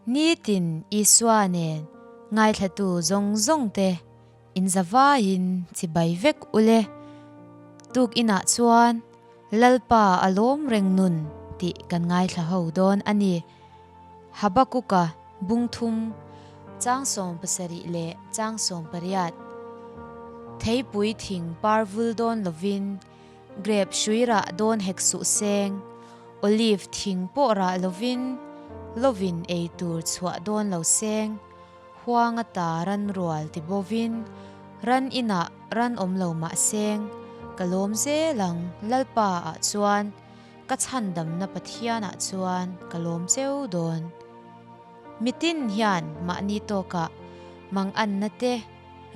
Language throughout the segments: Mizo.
Nitin Isua nen ngaithlatu zawng zawng te in zavaiin chibai vek ule. Tuk inah chuan Lalpa a lawm reng nun tih kan ngaithla ho dawn a ni. Habakuka bungthum chang 70 leh chang 80. Theipui thing par vul dawn lovin Grep hrui rah dawn hek suh seng, olive thing pawh rah lovin lovin ei tur chhuah dawn lo seng, huang ata ran rual ti bovin ran inah ran awm lo mah seng, ka lawm zel ang Lalpa ah chuan, ka chhandamna Pathian ah chuan ka lawm cheu dawn. Mitin hian mahni tawkah manganna te,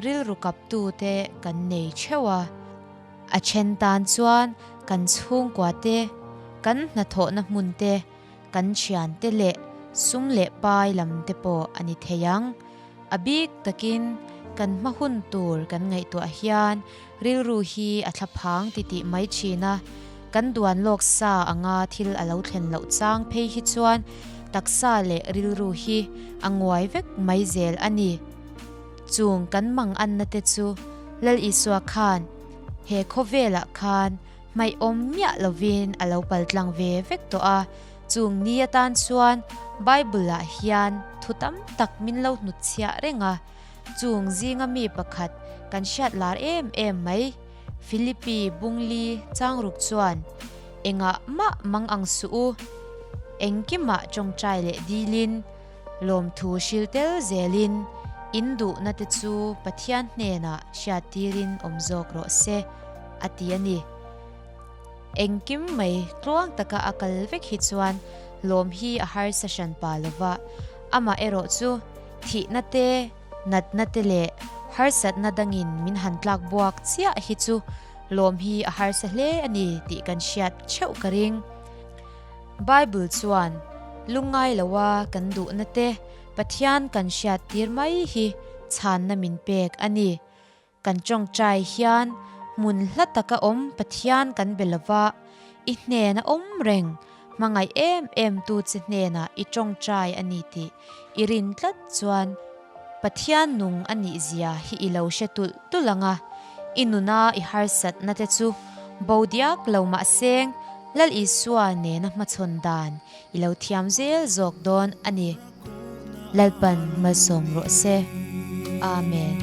rilru kaptu te kan nei theuh a. A then tan chuan kan chhungkua te, kan hnathawhna hmun te, kan thian te leh sum leh pai lam te pawh a ni thei ang. A bik takin kan hma hun tur kan ngaihtuah hian rilru hi a thlaphang titih mai thin a, kan duan lawk sa anga thil a lo thlen loh chang phei hi chuan taksa leh rilru hi a nguai vek mai zel a ni. Chung kan manganna te chu Lal Isua khan he khawvelah khan hmaihawm miah lovin a lo paltlang ve vek tawh a, chung ni atan chuan Bible-ah hian thu tam tak min lo hnutchhiah reng a, chung zinga mi pakhat kan hriat lar em em mai Philippi Bungli Changruk chuan engah mah mang ang suh u, engkimah tawngtai leh dilin, Lawmthu hril tel zelin in duhna te chu Pathian hnenah hriattirin awm zawk rawh se, a ti a ni. Engkim mai tluang taka a kal vek hi chuan lawm hi a harsa hran pa lova, amah erawh chu thihna te, natna te leh harsatna dangin min han tlak buak chiah hi chu lawm hi a harsa hle a ni tih kan hriat theuh ka ring. Bible chuan lungngai loa kan duhna te Pathian kan hriat tir mai hi chhanna min pek a ni. Kan tawngtai hian hmun hla taka awm Pathian kan be lova, i hnena awm reng, hmangaih em em tu che hnenah i tawngtai a ni tih i rin tlat chuan Pathian nung a nih zia hi i lo hre tulh tulh ang a, i nuna i harsatna te chu bo diak lo mahseng Lal Isua nena hmachhawn dan i lo thiam zel zawk dawn a ni. Lalpan malsawm rawh se. Amen.